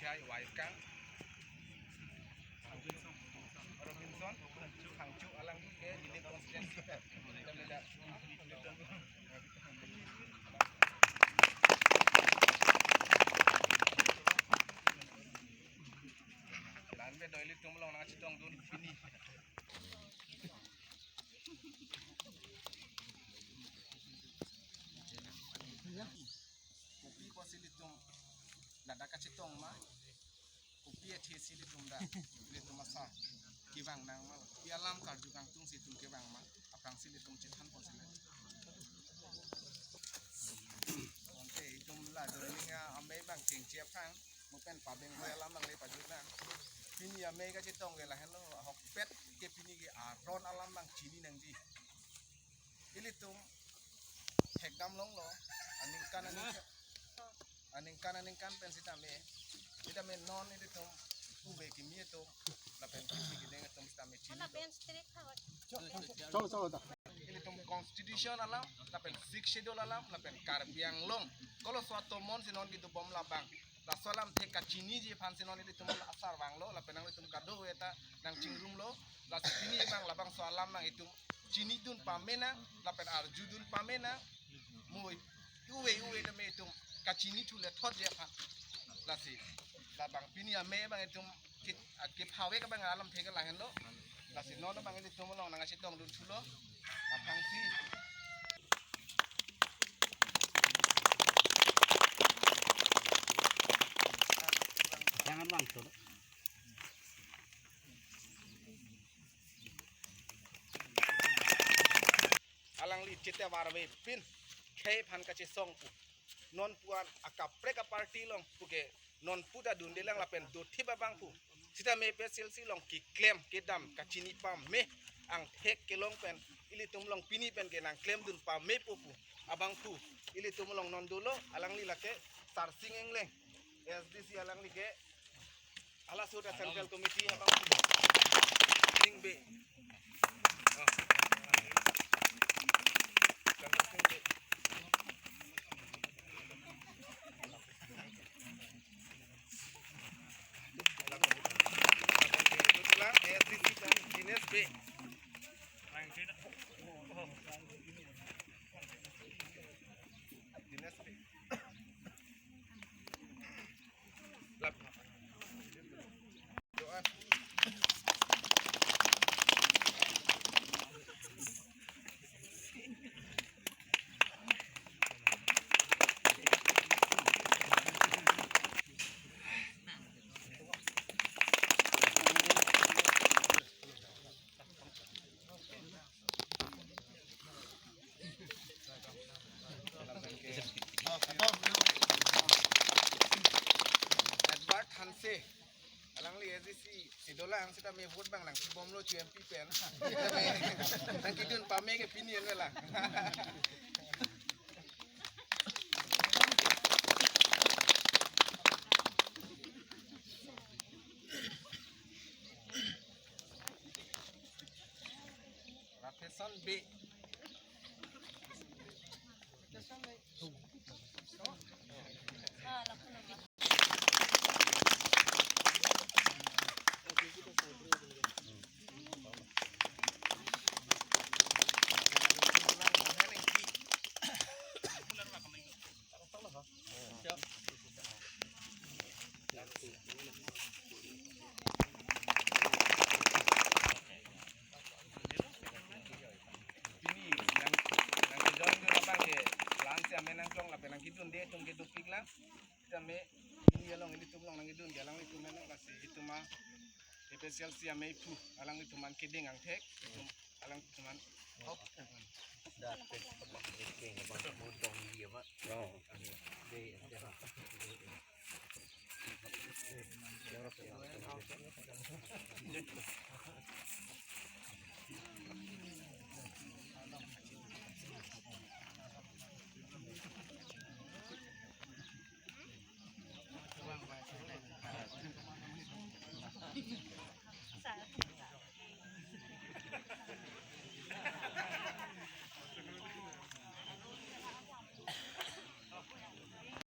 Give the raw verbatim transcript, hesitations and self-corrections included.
Hai, Waikang. Robinson Phangcho, alangli ke Dili constituency. Lan be do ilitum along nangchetongdun pini. Kopi pusi ilitum ladak kachetong ma? Kopi athesi ilitum dak, ilitum asar kevang nang ma? Kopi alam karju kangtungsi itum kevang ma? Aphrangsi ilitum chethan ponsi le. Bonta itum la joining a-amei abang chengche aphrang, mo pen pabeng hoi alam abang le pajut nang. Pini amei kachetong ke lahenlo, ahokpet ke pini ke aron alam abang chini nangji. Ilitum thekdam longlo, aningkan aningkan, aningkan aningkan pen sitame, sitame non ilitum ove kimi atum lapen kimi kedeng atum sitame chini. Ala do. Bench trick tha. Chalo, chalo, ta. Ilitum constitution alam, lapen sixth schedule alam, lapen Karbi Anglong koloso atomon si non kedobom labang. Laso alamthe kachiniji aphansi non ilitum asar vanglo, lapen nanglitum kadokave ta nangchingrumlo, lasi pini abang labangso alam nang itum chinidun pame nang, lapen arjudun pame nang, mo ove ove tame itum kachini thule thotji aphan. Lasi, labang pini amei abang itum kit, a, kepavek abang alamthe ke lahenlo. Lasi non abang ilitum along nangchetongdun thulo. Aphrangsi. Jangan bang, tuh. Alangli chete varve pin khei aphan kachesong pu. Non pu-an akaprek a-party along puke non pu ta dundelang lapen dothip abang pu. Sitame A P H L C along keklem kedam kachini pame angthek kelong pen ilitum along pini pen ke nangklemdun pamepo pu abang pu ilitum along non dolo. Alangli lake Sarsing Engleng, S D C, alangli ke halaso ta Central Committee abang pu. Ning be. Dinesh Bey. Dinesh Bey. Lap. Edward Hanse, alangli A D C si dolang, sitame vote abang nangchibomlo chu M P pen. Sitame nangkedun pame ke pini an lang. Ratheson Bey. Pini nang, nangkejoin dun abang ke la-ansi amei nangklong lapen nangkedunde atum ke dopik lang. Sitame pini along ilitum along nangkedunde alanglitum along, lasi itum A P H L C amei aphu alanglitum an kedeng angthek, itum alangtum an.